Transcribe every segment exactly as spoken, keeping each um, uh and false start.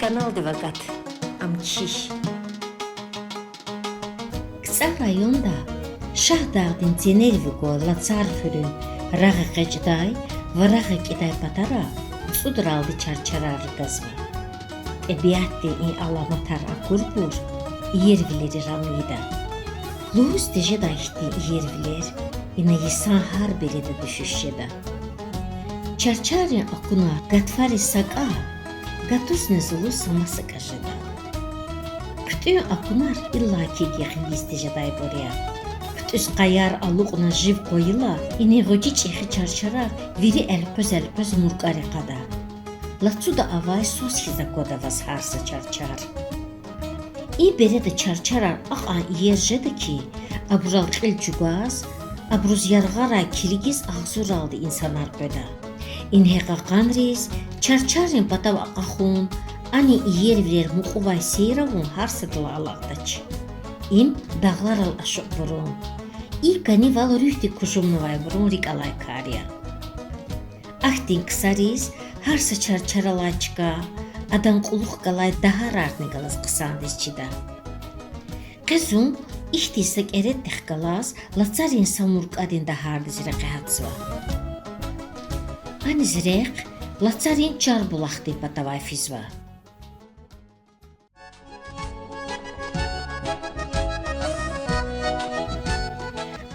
Каналдив акат, ам кхьихь. КцӀар районда Шагьдагъдин ценерив гвай Лацар хуьруьн рагъэкъечӀдай ва рагъэкӀидай патара цӀудралди чарчарар ргазва. ТӀебиатдин и аламатар акурбур иервилерив ам ийида. Лугьуз тежедай хьтин иервилер ина йисан гьар береда дуьшуьш жеда. Чарчаррин акунар гатфариз сакӀа, гатузни зулуз са масакӀа жеда. ХъуьтӀуьн акунар иллаки гекъигиз тежедайбур я. ХъуьтӀуьз къаяр алукьна жив къвайила, ина гъвечӀи чӀехи чарчарар вири элкъвез-элкъвез муркӀари кьада. Лацуда авай свас хьиз аквада ваз гьар са чарчар. И береда чарчарар акьван иер жеда хьи, абурал кьил чӀугваз, абуруз яргъарай килигиз агъзуралди инсанар къведа. Ингье кьакьанриз, чарчаррин патав акьахун, анин иервилер мукьувай сейр авун гьар садалай алакьдач. Им дагъларал ашукьбурун, и кӀанивал руьгьдик кужумнавайбурун рикӀ алай кар я. Ахьтин ксариз гьар са чарчар алай чка, адан кьулухъ галай дагьарарни галаз хъсандиз чида. Къе зун ихьтин са кӀеретӀдихъ галаз Лацаррин са муркӀадин дагьардиз рекье гьатзава. Аниз рехъ Лацаррин чар булахдин патавай физва.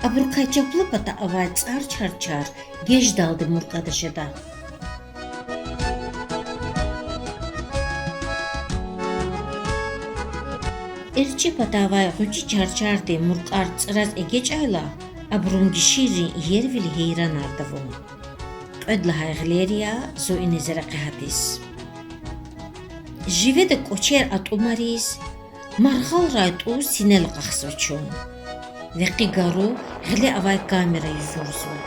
Абурукай чапла пата авай цӀар чарчар геждалди муркӀада жеда. ЭрчӀи пата авай гъвечӀи чарчардин муркӀар цӀраз эгечӀайла, абурун гиширрин иервили гьейранарда вун. Кьвед лагьай гъилер я зун иниз рекье гьатиз. Живеда кӀвачер атӀумариз, маргъалрай тӀуз синел акьахзава чун. Векъи гару гъиле авай камера юзурзава.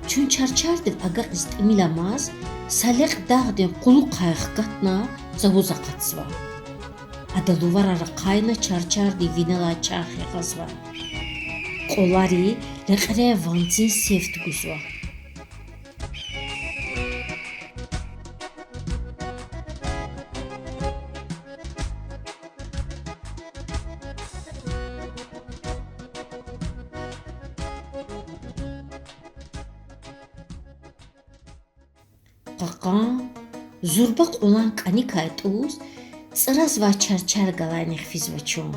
Чун чарчардив агакьиз тӀимил амаз, са лекь дагъдин кьулухъай хкатна цавуз акъатзава. Ада луварар ахъайна чарчардин винелай чарх ягъазва. Кьвалари лекьрен ванцин сефт гузва. Кьакьан, зурба кьулан кӀаникай тӀуз, цӀразвай чарчар галайнихъ физва чун.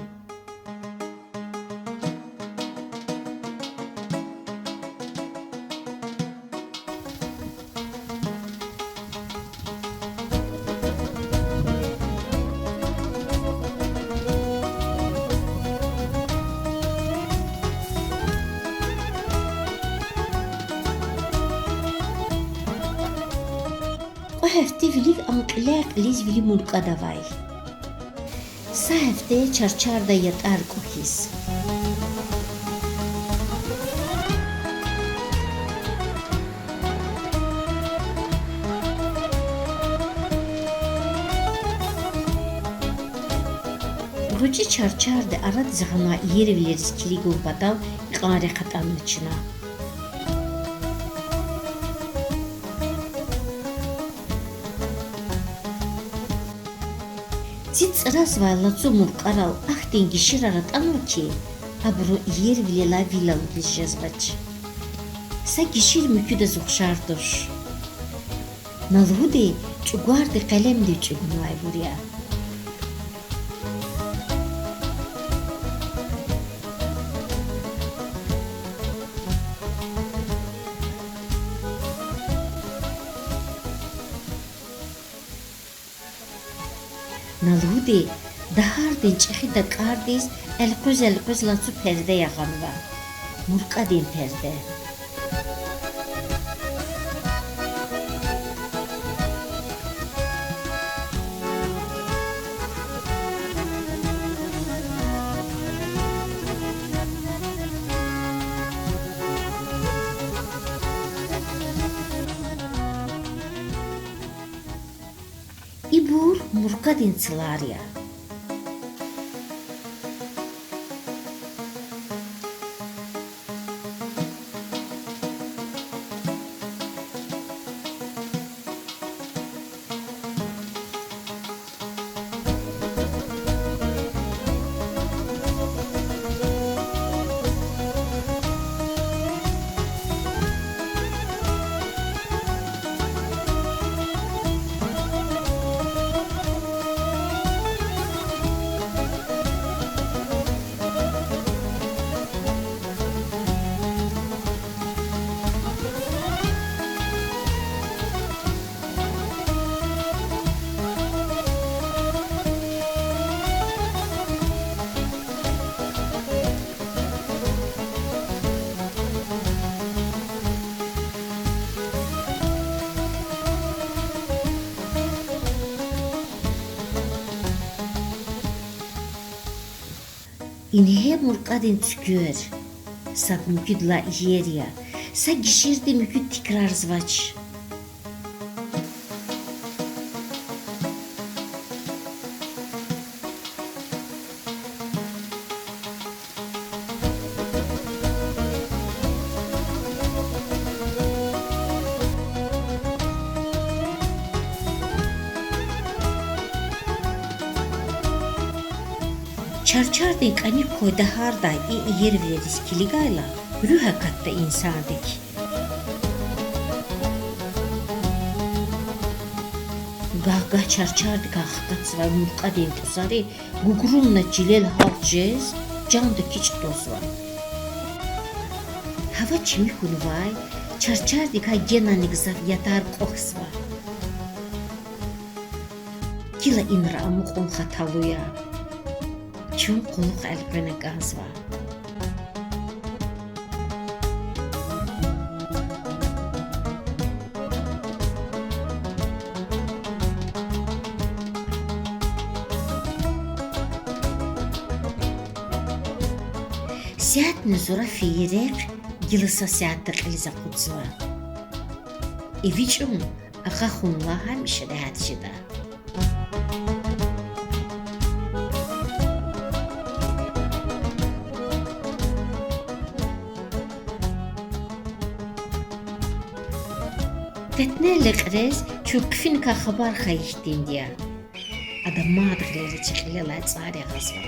Кьве гьафте вилик ам кьиляй-кьилиз вили муркӀада авай. Са гьафте чарчарда ятӀар кӀвахьиз. ГъвечӀи чарчарди арадиз гъанвай иервилериз килигун патал икьван рехъ атӀанва чна. Ци цӀразвай лацу муркӀарал ахьтин гиширар атӀанва хьи, абурун иервилелай вил алудиз жезвач. Са гишир муькуьдаз ухшар туш. На лугьуди, чӀугварди къелемдив чӀугунвайбур я. На лугьуди, дагьардин чӀехи дакӀардиз элкъвез-элкъвез лацу перде ягъанва. МуркӀадин перде. Ибур муркӀадин цлар я. Ингье муркӀадин цуьквер. Сад муькуьдалай иер я, са гиширди муькуьд тикрарзавач. Чарчардин кӀаник квай дагьардай и иервилериз килигайла, руьгь акатда инсандик. Гагь-гагь чарчардикай хкатзавай муркӀадин тӀузари гугрумна чилел гьалч жез, чанда кичӀ твазва. Гьава чими хьунвай, чарчардикай генани гзаф ятар кӀвахьзава. Гила инра амукьун хаталу я. Чун кьулухъ элкъвена кӀанзава. Сятни зура фейи рехъ гила са сятда кьилиз акъудзава. ЭвичӀун агъа хьунлай гьамиша регьят жеда. Тетнел лекьрез чун хъфиникай хабар хьайи хьтинди я. Ада мад гъилера чи кьилелай цӀар ягъазва.